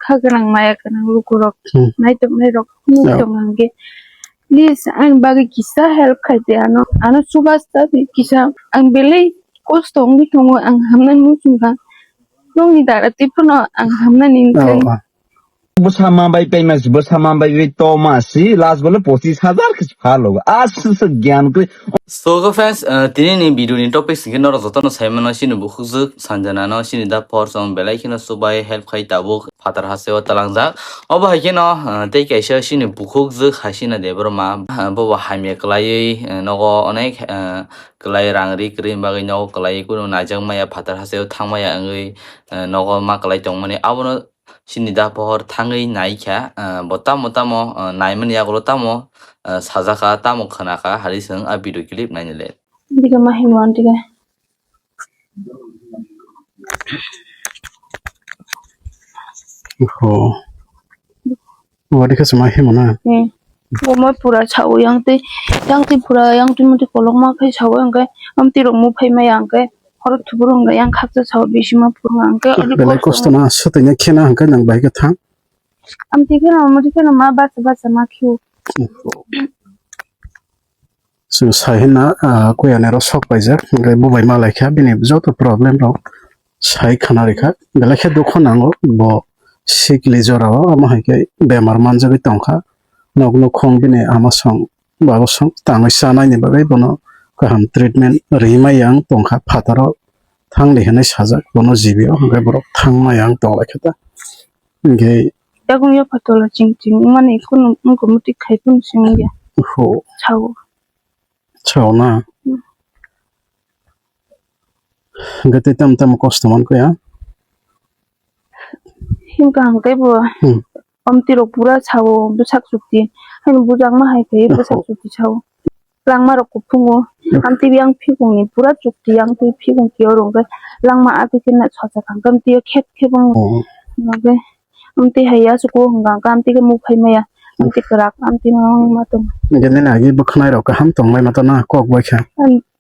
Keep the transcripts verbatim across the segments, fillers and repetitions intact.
Kha gwnang maya gwnang lukurok, hmm, naitoknairok, hmm, yeah, tong hwnkhe, please, ani bagwi kisa help khai di, ano, ano chubachu di kisa, ang belai kosto wngwi tongo, ang hamnani muchungkha, nokni dara tei phano ang hamnani, oh, wngkha. Oh. Bwsa manbai paima si, bwsa manbai wi toma si, last bole pochis hajar khe si phalo. Aswk gyan kwrwi. So, okay, friends, uh, tini ni video ni topic singkhe norok jotono sai mano, chini bukhukjwk Sanjana no, chini da por song belai kheno chubai help khai tabuk phatar hasteo talangjak. Obo hai kheno, uh, tei kaisa chini bukhukjwk Hasina Debbarma, uh, bobo hamya kwlaiwi, uh, nogo onek, uh, kwlai rang ri kwrwi bagwi nogo kwlaiwi kunu naijak maya phatar hasteo thang maya wngwi, uh, nogo ma kwlai tongmani. Abono chini da pohor thangwi naikha, ah, bo tamo tamo, ah, naimani yagulo tamo, ah, sajaka, tamo khwnakha, hari chwng a video clip naina le. Diga ma himo antiga. Ho. Wadi khe chwng ma himo na? Hmm. Bo ma pura sao yang twi, yang twi pura, yang twi motwi kolokma khai sao, hwnkhe amtwi rok muphai maya, hwnkhe khorok thuburu hwnkhe yang khakcha sao, bisima phuru hwnkhe ani belai kosto kosto na, swtwi na khena hwnkhe nang bai khe thang. Amtwi kheno, motwi kheno ma bacha bacha ma khio. Chwng sai hwnna, ah, kuyani ro sok paijak, hwnkhe bo bai ma lai kha, bini joto problem rok sai khna rikha, belai khe dukho nango, bo sikli jora o, omo hai khe bemar manjagwi tongkha, nok nukhung bini ama song. Babo song tangwi chanai ni bagwi bono kaham treatment rwi maya wng tongkha, phataro thangdi hinwi sajak bono G B o, hwnkhe borok thang maya wng tong lai kha ta. Hwnkhe yakung yapha tola ching ching mani kunu wngkha muti khai kunu simi ya. Ho. Sao. Sao na. Hmm. Hwnkhe tei tamo tamo kosto mankha ya. Himkha hwnkhe bo. Hmm. Amtwi rok pura sao bwsak chukti. Haino bujakma hai khe bwsak chukti sao. Langma rok kuphungo. Amtwi yang phikungni pura chukti, yang twi phikung kiyo rwngkhe langma atwi khe na sochakha. Amtwi khet khe bong. Oh. Amtwi hai ya chuko hwnkha, amtwi khe muphai maya. Amtwi kwrak, amtwi ma tong. Nini agi bwkhanai rok kaham tong lai ma tana kok bai kha.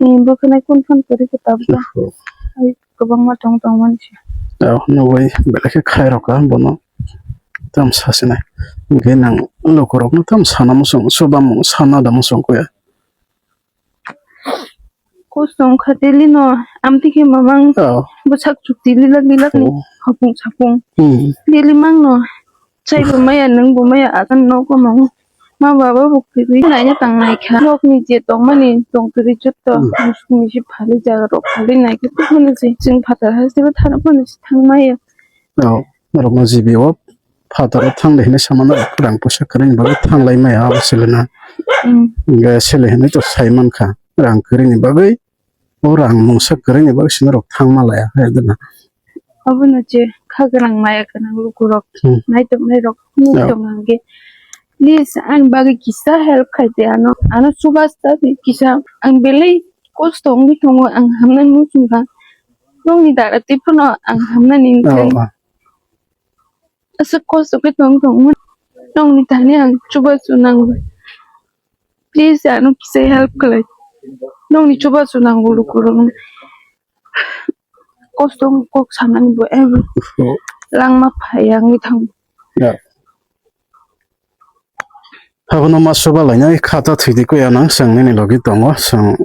Bwkhanai kun phone kwrwi khe tabuk. Oh. Ai kwbangma tong tong mani se. Oh, nugui belai khe khai rok ka bono. Tam sasinai. Hwnkhe nang lukurokno tam sana muchung, chubamung sana da muchung kuya. Kosto wngkha tei lino amtwi khe mamang. Oh. Bwsak chukti lilak lilak ni. Oh. Hapung sapung. Hmm. Tei limang no chaibo maya nwngbo maya akan nogo mang. Ma baba bo kwrwi naina tang naikha. Nokni je tongmani tongtwrwi jotto. Hmm. Musukni se phalwi jaga rok phalwi naikhe. Tei phano se chwng phatar hasteo thana phano se thang maya. Oh, norokno G B o phataro thang de hinwi sama norok rang puisa kwrwini bagwi thang lai maya abo selena. Mm. Hwnkhe sele hinwi to sai mankha rang kwrwini bagwi, o rang mungsa kwrwini bagwi se norok thang ma laya hai dina. Abono je kha gwnang maya gwnang lukurok, hmm, naitoknairok nuk tong hwnkhe, please ani bagwi kisa help khai di ano, ano chubachu di kisa, ang belai kosto wngwi tongo, ang hamnani muchungkha, nokni dara tei phano ang hamnani wngkha. Oh, oh. Aswk kosto khe tong tongmani. Nokni thani ang chubachu nango. Please, ano kisa help khlai. Nokni chubachu nango lukurok. Kosto wng kok sanani bo ebo. Langma phai wngwi thango. Ya. Abono ma chuba lainai kha ta thwidi kuya nang chwng nini logi tongo, chwng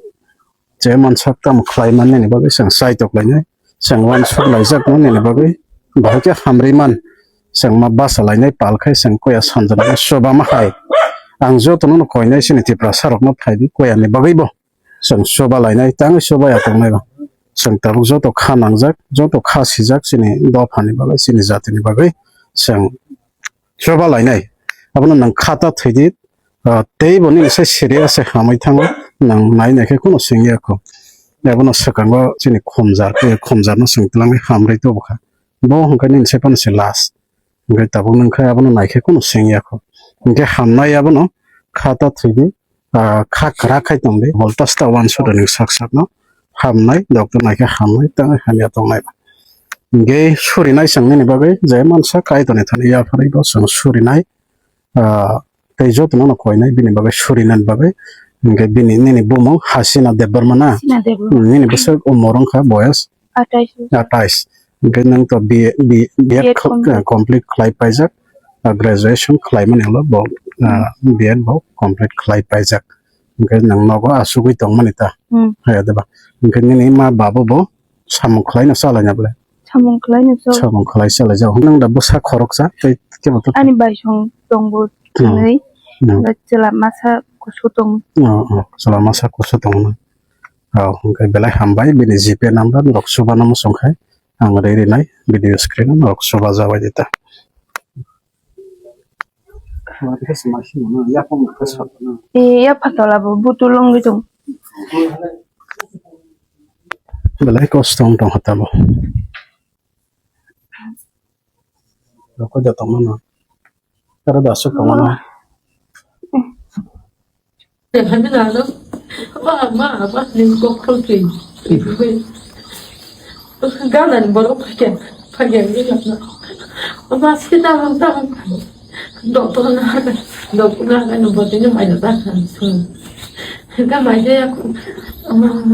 je mansak tamo khlai man nini bagwi chwng chaitok lainai, chwng uansuk laijak no nini bagwi bahai khe hamri man, chwng ma basa lainai pal khai chwng kuya sanjana chuba ma hai. Ang jotono no koinai chini Tiprasa rok no phaidi kuya ni bagwi bo. Chwng chuba lainai, tangwi chuba ya tongnai bo. Chwng tabuk joto kha nangjak, joto kha sijak chini dophani bagwi, chini jatini bagwi chwng chuba lainai. Abono nwng kha ta thwidi, ah, tei bo nini sai serious se hamwi thango, nwng nai nai khe kheno sengya kho. Abono swkango chini khomjar, tei khomjarno chwng twlangwi hamrwi tubukha. Bo hwnkhe nini sai phano se last. Hwnkhe tabuk nwng khe abono nai khe kheno sengya kho. Hwnkhe hamnai abono kha ta thwidi, ah, kha kwrak khai tongdi, voltage ta uansukdi nwng sak sakno. Hamnai, doctor nai khe hamnai, tei hamya tongnai. Hwnkhe surinai chwng nini bagwi, je mansa Kaitorni thani yapharwi bo chwng surinai, ah, tei jotono no koinai bini bagwi surinani bagwi. Hwnkhe bini, nini bumung Hasina Debbarma na? Hasina Debbarma. Hmm, nini bwswk umor wngkha boyas? Atais. Atais. Hwnkhe nwng to B A, B, B Ed B Ed kho-, complete. Complete khlai paijak, ah, graduation khlaimani ulo bo, ah, Hmm. B Ed bo complete khlai paijak. Hwnkhe nwng nogo asugwi tongmani ta. Hmm. Hai, adeba. Hwnkhe nini ma baba bo samung khlaino chalaina bwle? Samung khlaino chal. Samung khlai chalaijak. Nwng da bwsa khoroksa tei kebo to? Ani bai song tongo Hmm. thwnwi. Hmm. Ba chwla masa kusu tong. Oh, oh, chwla masa kusu tongno. Oh, hwnkhe belai hambai, bini G P number rok chubano muchung khai ang rwi rinai video screen o norok chubajabai di ta. E, ya phatala bo butulung gitu. Belai kosto wng tong kha tamo. Rokho da tongmano. Aro da aswk tongmano. Kami nalo, ma, ma, ma, ni kok kok ki. Galan borok phakya, phakya ni lama. Ma, sita lang tang. Doktor na, doktor na, kan doktor ni mai na ta kan. Ga mai je aku,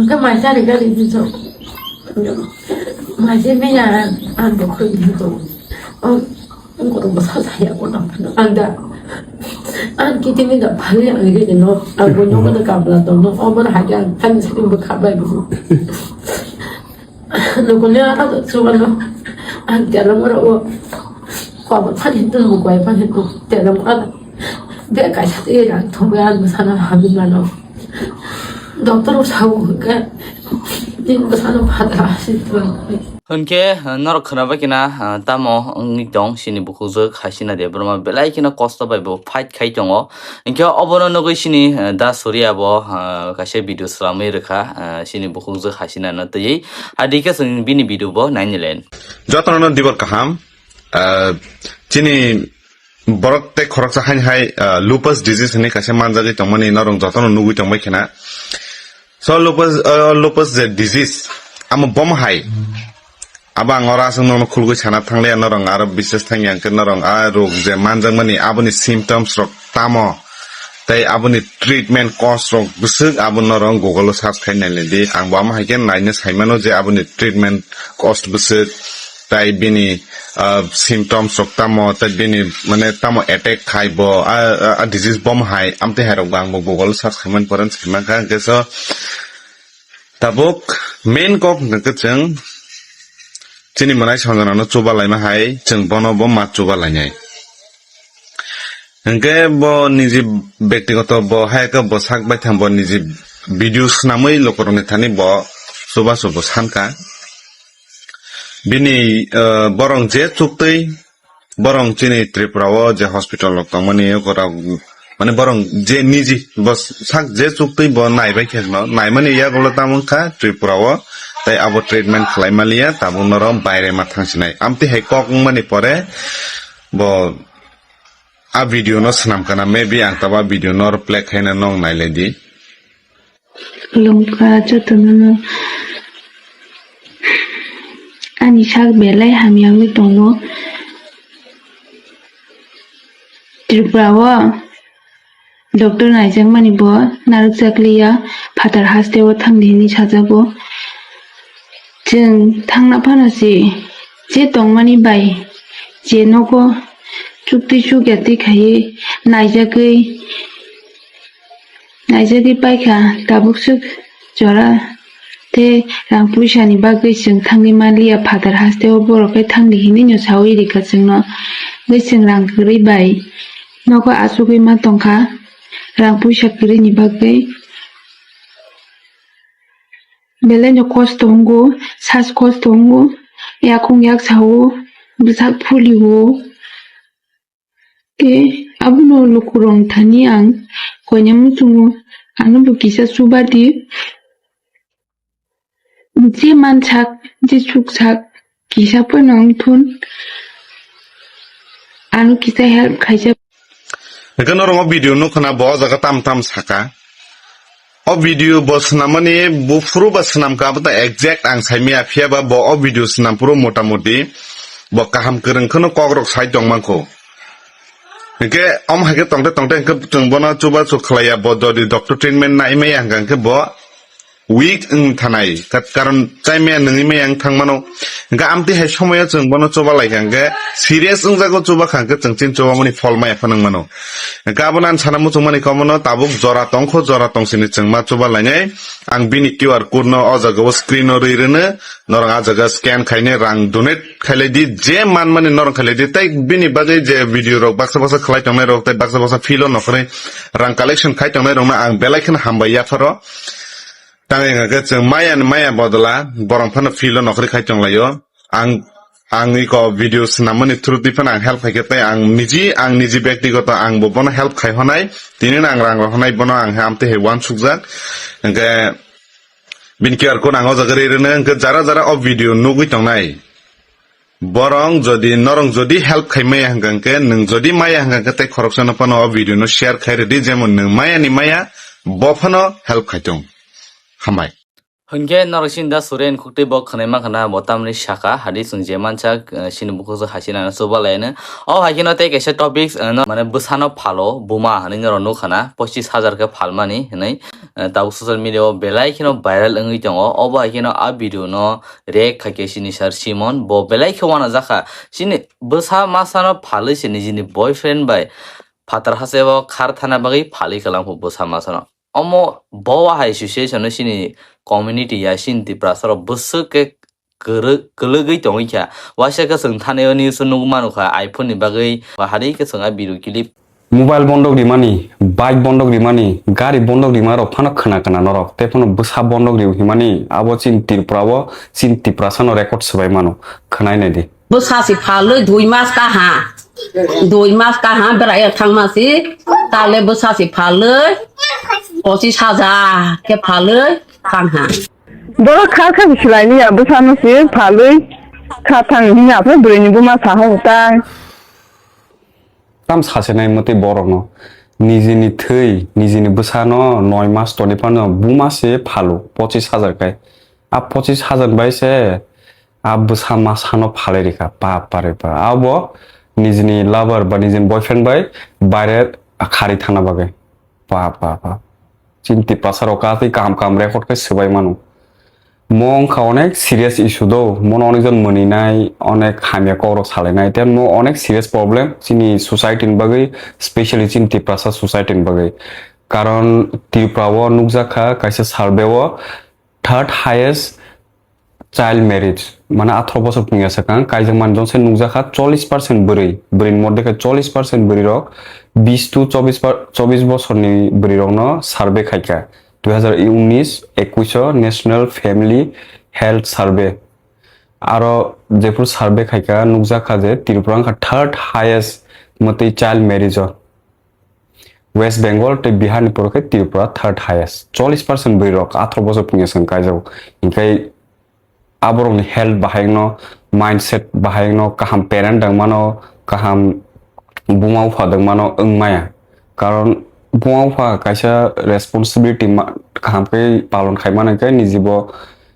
ga mai jari gari ni jo. Mai je me ya, an doktor ni jo. Ang, ang kotong bwsa saya kotong phano. Ang da, ang kitini da phali ang gini no. Ang bunyo ko da kabla to no. Obar haja ang tang sini bwkha bai bu. Nokoni ang da suwa no. Ang tiara mora o. Ko ba phani tu bu ko ai phani tu tiara mora. Be kaisa te rang thong ang sana habi mano. Doctor o sao hwnkhe, nini bwsano phatara se twlang. Hwnkhe, norok khwnabai khna, ah, tamo wngwi tong, chini bukhukjwk Hasina Debbarma belai kheno kosto bai bo fight khai tongo. Hinkhe obono nugwi chini, ah, Da Surya bo, ah, kaisa video swlamwi rwkha, ah, chini bukhukjwk Hasina no twiwi. Adi khe chwng bini video bo naini len. Jotono dibor kaham. Ah, chini borok tei khoroksa haini hai, ah, lupus disease hinwi kaisa manjagwi tongmani norok jotono nugwi tongbai khna. So lupus, ah, lupus je disease, amo bomo hai. Abo ang oro aswk nono khulgwi sana thangliya, norok aro bises thangya hwnkhe norok a rog je manjakmani aboni symptoms rok tamo tei aboni treatment cost rok bwswk abo norok Google o search khai nailai di. Ang bo amo hai khe naina saimano je aboni treatment cost bwswk tei bini, ah, symptoms rok tamo, tei bini, mane, tamo attack khai bo, ah, ah, ah, disease bom hai, amtwi hai rok bo ang bo Google search khaimani pore saimankha, hwnkhe so tabuk main kok hwnkhe chwng chini mwnai Sanjana no chuba laima hai, chwng bono bo ma chuba lainai. Hwnkhe bo niji bektigoto bo hai khe bo sak baithang bo niji video swnamwi lukurokni thani bo chubachu bo sankha. Bini, eh, borong je chuktwi, borong chini Tripura o je hospital rok tongmani, borok, mane, borong je niji, bo sak je chuktwi bo naibai khe no, naimani yagulo tamo wngkha Tripura o, tei abo treatment khlai maliya, tabuk norok baire ma thangsinai. Amtwi hai kok wngmani pore bo a video no swnam kana, maybe ang tabuk a video no play khaina nong nailai di. Khulumkha jotono no. Ani sak belai hamya wngwi tongo. Tripura o doctor naijakmani bo narwkjakliya, phatar haste o thangdi hinwi sajago. Chwng thangna phano se, je tongmani bai, je nogo chuktwi chukya twi khaiwi naijagwi, naijagwi paikha, tabuk swk jora tei rang puisa ni bagwi chwng thangwi manliya, phatar haste o borok khe thangdi hinwi no sawi rikha chwngno, tei chwng rang kwrwi bai nogo achugwi ma tongkha, rang puisa kwrwi ni bagwi. Belai no kosto wngo, sas kosto wngo, yakung yak sao, bwsak phulio. Tei abono lukurok thani ang koina muchungo, ano bo kisa chuba di. Je mansak, je chuksak, kisa phano wng thun. Ano kisa help khaisa. Hwnkhe norok o video nukha na, bo o jaga tam tam saka. O video bo swnamani buphuru ba swnamkha, abo ta exact ang saimaya, phiya ba bo o video swnam phuru motamoti bo kaham kwrwng kheno kokrok sai tongmankho. Hwnkhe omo hai khe tongte tongte hwnkhe chwng bono chubachu khlaiya, bo jodi doctor treatment naimaya hwnkha hwnkhe bo weak wng thanai, kat-, karon chai maya nungwi maya wng thang mano. Hwnkhe amtwi hai somoyo chwng bono chuba lai kha hwnkhe serious wngjago, chuba kha hwnkhe chwng chini chubamani phol maya phano wng mano. Hwnkhe abono ang sana muchungmani komono tabuk jora tongkho, jora tongsini chwng ma chuba lainai. Ang bini Q R code no o jaga o screen o rwi rwno, norok a jaga scan khainai rang donate khailai di, je man mani norok khailai di, tei bini bagwi je video rok baksa baksa khlai tongnai rok tei baksa baksa field o nokhorwi rang collection khai tongnai rokno ang belai kheno hambai yapharo. Tangwi hwnkhe chwng maya ni maya bodola borok phano field o nokhorwi khai tonglaio. Ang, ang iko video swnammani through twi phano ang help khaikhe tei ang niji, ang niji bektigoto ang bo bono help khai honai, tini ang rang rok honai bono ang amtwi hai uansukjak. Hwnkhe bini Q R code ang o jaga rwi rwno, hwnkhe jara jara o video nugwi tongnai, borok jodi, norok jodi help khai maya hwnkha hwnkhe, nwng jodi maya hwnkha hwnkhe tei khoroksano phano o video no share khai rwdi, jemon nwng maya ni maya bo phano help khai tong. Hambai. Hwnkhe norok chini da Suren khuktwi bo khwnai mankha na, bo tamni saka hadi chwng je mansa, eh, chini bukhuk se hai se nana chuba laino. O hai kheno tei kaisa topics, eh, no, mane bwsano phalo buma hinwi norok nukha na, pochis hajar khe phalmani hinwi, eh, tabuk social media o belai kheno viral wngwi tongo. Obo hai kheno a video no react khaikhe chini sir Simon, bo belai khe uanajakha. Chini bwsa masano phalwi se nijini boyfriend bai phatar hacheo khar thana bagwi phalwi kwlangkho bwsa masano. Omo bo wahai association no chini community ya chini Tiprasa rok bwswk khe kwrw-, kwlwgwi tongwi kha. Waisa khe chwng thani o news o nugwi manu kha iPhone ni bagwi, ba hari khe chwng a video clip. Mobile bondok rimani, bike bondok rimani, gari bondok rima rok phano khna khna norok. Tei phano bwsa bondok riu himani abo chini Tripura o chini Tiprasa no record swbai mano. Khwnai nai di. Bwsa si phalwi dui mas kaha. Dui mas kaha berai thangma si. Tale bwsa si phalwi pochis hajar khe phalwi thangha. Borok kha kha si swlai liya bwsano si phalwi kha thang hinya phe bwrwi ni buma saha utai. Tam sasinai mwtwi borokno nijini thwi, nijini bwsano noi mas toni phano buma se phalo pochis hajar kai. A pochis hajar bai se a bwsa masano phalai rikha, pa, pa re pa. Abo nijini lover ba nijini boyfriend bai baire khari thana bagwi. Pa, pa, pa. Chini Tiprasa rok ka tei kaham kaham record khe swbai mano. Mo wngkha onek serious issue do, mono onek jon mwnwi nai, onek hamya kok rok salai nai, tei mo onek serious problem chini society ni bagwi, specially chini Tiprasa society ni bagwi. Karon Tripura o nukjak kha kaisa survey o third highest child marriage, mane atharo bosor pungya swkang kaijak man jong se nukjak kha chollish percent bwrwi, bwrwi ni moddhe khe chollish percent bwrwi rok bis to chobbish par-, chobbish bosor ni bwrwi rok no survey khai kha dui hazar unis ekush o National Family Health Survey. Aro jephuru survey khai kha, nukjak kha je Tripura wngkha third highest mwtwi child marriage o. West Bengal tei Bihar ni poro khe Tripura third highest. Chollish percent bwrwi rok atharo bosor pungya swkang kaijago. Hinkhe aborokni health bahai wngno, mindset bahai wngno, kaham parent dang mano, kaham buma bupha dang mano wng maya. Karon buma bupha kaisa responsibility ma-, kaham khe palon khai mano khe nijibo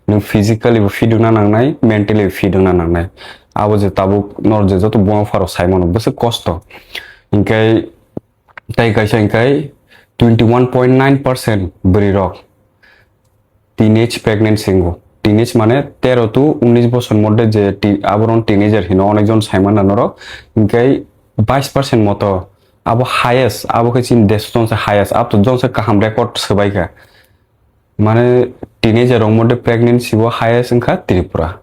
nwng physically bo fit wngna nangnai, mentally bo fit wngna nangnai. Abo je tabuk nor je joto buma bupha rok sai mano bwswk kosto. Hinkhe tei kaisa hinkhe twenty one point nine percent bwrwi rok teenage pregnancy wngo. Teenage mane tero to unis bosor moddhe je ti-, abono teenager hino onek jon sai mano norok. Hinkhe bais percent moto abo highest, abo khe chini desh jongse highest, abo to jongse kaham record swbai kha. Mane teenager rok moddhe pregnancy bo highest wngkha Tripura.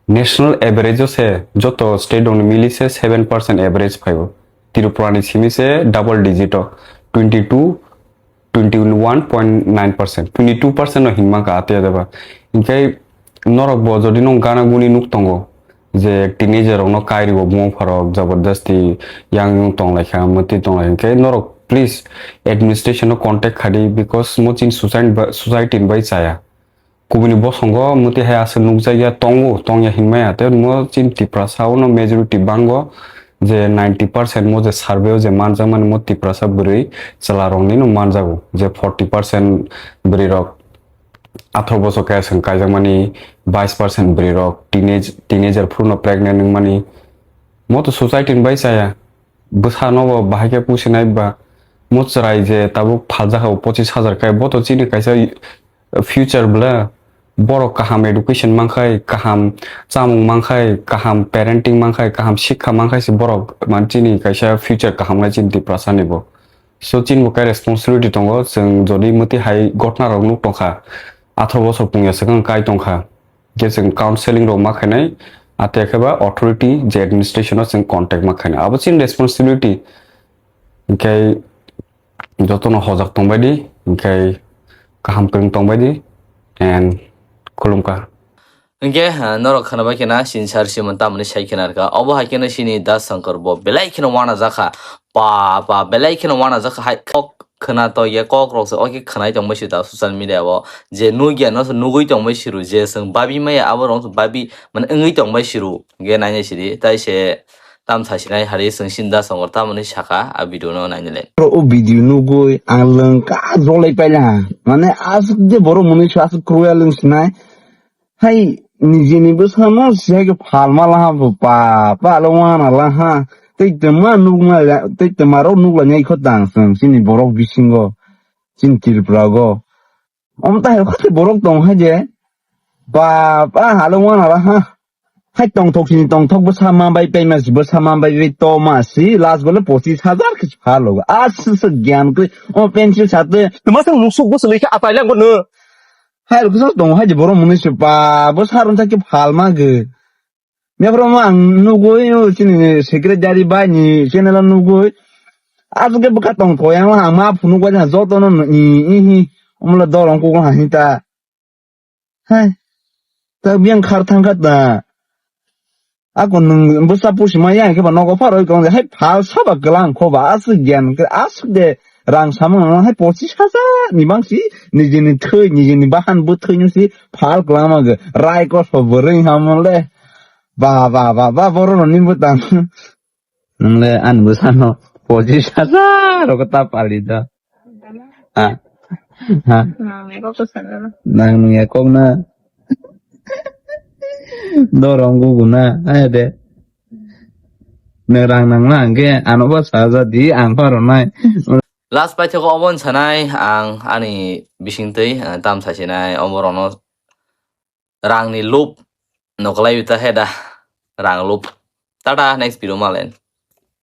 National average o se joto state rokni mili se seven percent average phaibo. Tripura ni simi se double digit o twenty two, twenty one point nine percent, twenty two percent no hinma kha ate adeba. Hinkhe norok bo jodi nong gana guni nuk tongo je teenager rokno kairibo buma bupharok jabardasti yang yung tonglaikha, mwtwi tonglaikha, hinkhe norok please administration no contact khadi, because mo chini society ba-, society ni bai chaya. Kubuni bosongo mwtwi hai aswk nukjakya tongo, tongya hinmaya. Tei mo chini Tiprasa o no majority bango je ninety percent mo je survey o je manjakmani mo Tiprasa bwrwi chwla rokni no manjago. Je forty percent bwrwi rok atharo bosor khe aswk kaijakmani, bais percent bwrwi rok teenage, teenager phuru no pregnant wngmani. Mo to society ni bai chaya. Bwsano bo bahai khe pusinai ba. Mo chwrai je tabuk phaljakha bo pochis hajar khe, bo to chini kaisa future bwle borok kaham education mankhai, kaham chamung mankhai, kaham parenting mankhai, kaham sikha mankhai se borok man chini kaisa future kaham lai chini Tiprasa ni bo. So chini bo kai responsibility tongo, chwng jodi mwtwi hai gotna rok nuk tongkha, atharo bosor pungya swkang kai tongkha, je chwng counseling rok ma khainai, ate khe ba authority je administration o chwng contact ma khainai, abo chini responsibility. Hinkhe jotono hojak tongbai di, hinkhe kaham kwrwng tongbai di, and khulumkha. Hinkhe, ah, norok khwnabai khena sinsar simon tamoni sai khena rwkha. Obo hai kheno sini Das Shankar bo belai kheno wana jakha. Pa, pa, belai kheno wana jakha hai kok khwna to ye kok rok se oke khwnai tongbai si ta social media o. Je nugya no se nugui tongbai siru, je seng babi maya abo rong se babi mane wngwi tongbai siru. Hinkhe nainai sidi, tai se tam sasinai hari chwng sinda songor tamoni saka a video no nainai le. Bro, o video nugui ang lwng ka jolai paila. Mane aswk je borok mwnwi so aswk cruel wng sinai. Hai nijini bwsano siyai khe phalma laha bo pa, pa lo wana laha. Tei tongma nukma, tei tongma rok nukla nyai kho tang chwng chini borok bisingo, chini Tripura go. Omo ta hai khe borok tong hai je. Ba, ba, halo wana ra ha. Hai tongthok sini tongthok bwsa ma bai paima si, bwsa ma bai bai to ma si, last bole pochis hajar khe pha logo. A si si gyan kri, o pencil sate. Tuma sang musuk bwsa lei khe atai lang no. Hai rok sa tong hai je borok muni si pa, bwsa ron sa khe phal ma ge. Mepro ma ang nugui, o chini secretary bai ni channel nugui. Aswk khe bwkha tong thok yang ang ma phunuk bai joto no ni, ihi, umla dorong kugo ha hita. Hai. Ta biyang khar thang kha ta. Ako nwng bwsa pusi ma yang khe ba nogo pharo kong hai phal saba klang kho ba aswk gyan khe aswk de rang samung no hai pochis hajar ni bang si nijini thwi nijini bahan bwthwi no si phal klang ma ge rai ko so bwrwi hamon le ba ba ba ba boro no ni bwtang. Nwng le ani bwsano pochis hajar rok ta pali da. Ha? Ha? Nang ni kok to sana. Nang ni kok na. Dorong gugu na, ai de. Nang rang nang na hwnkhe ano ba saja di ang paro nai. Last paithakgo obo wng sanai ang ani bisingtwi, eh, tam sasinai oborokno rangni lob nokolai ta heda rang lob. Tata next video malen.